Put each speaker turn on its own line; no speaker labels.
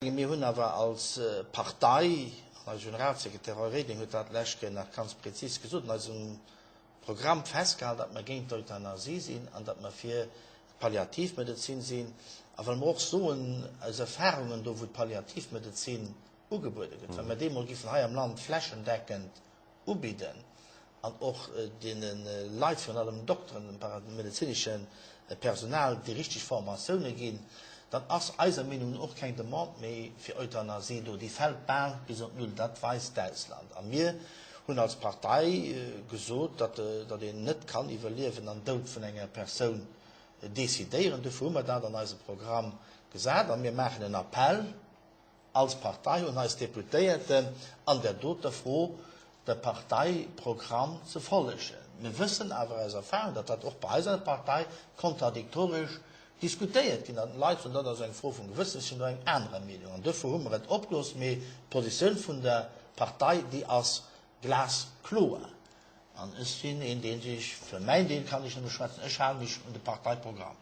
Mir hunn awer als Partei, an eise Generalsekretär Roy Reding huet dat d'lescht Kéier nach ganz prezis gesot, an eisem Programm festgehalen, datt mer géint d'Euthanasie sinn an datt mer fir d'Palliativmedezin sinn. A well mer och soen, aus Erfahrungen do wou d'Palliativmedezin ugebuede gëtt, wa mer déi emol giffen hei am Land flächendeckend ubidden an och deene Leit, virun allem Dokteren, dem paramedezinesche Personal, déi richteg Formatioune ginn, dann ass eiser Meenung no och keng Demande méi fir Euthanasie do. Déi fält bal bis op null. Dat weist d'Ausland. A mir hunn als Partei gesot, datt een net kann iwwer Liewen an Doud vun enger Persoun decidéieren. Dofir hu mer dat an eise Programm gesat a mir maachen en Appell, Als Partei un eis Deputéierten an där doter Fro de Parteiprogramm ze follegen. Mir wëssen awer aus Erfahrung, datt dat och bei eis an der Partei kontradiktoresch diskutéiert ginn, datt Leit soen, dat ass eng Fro vum Gewëssen, ech sinn do eng anerer Meenung. An duerfir hu mer et opgelooss. Mee d'Positioun vun der Partei, déi ass glaskloer. An ech sinn een, dee sech, fir mäin Deel kann ech nëmme schwätzen, ech hale mech un de Parteiprogramm.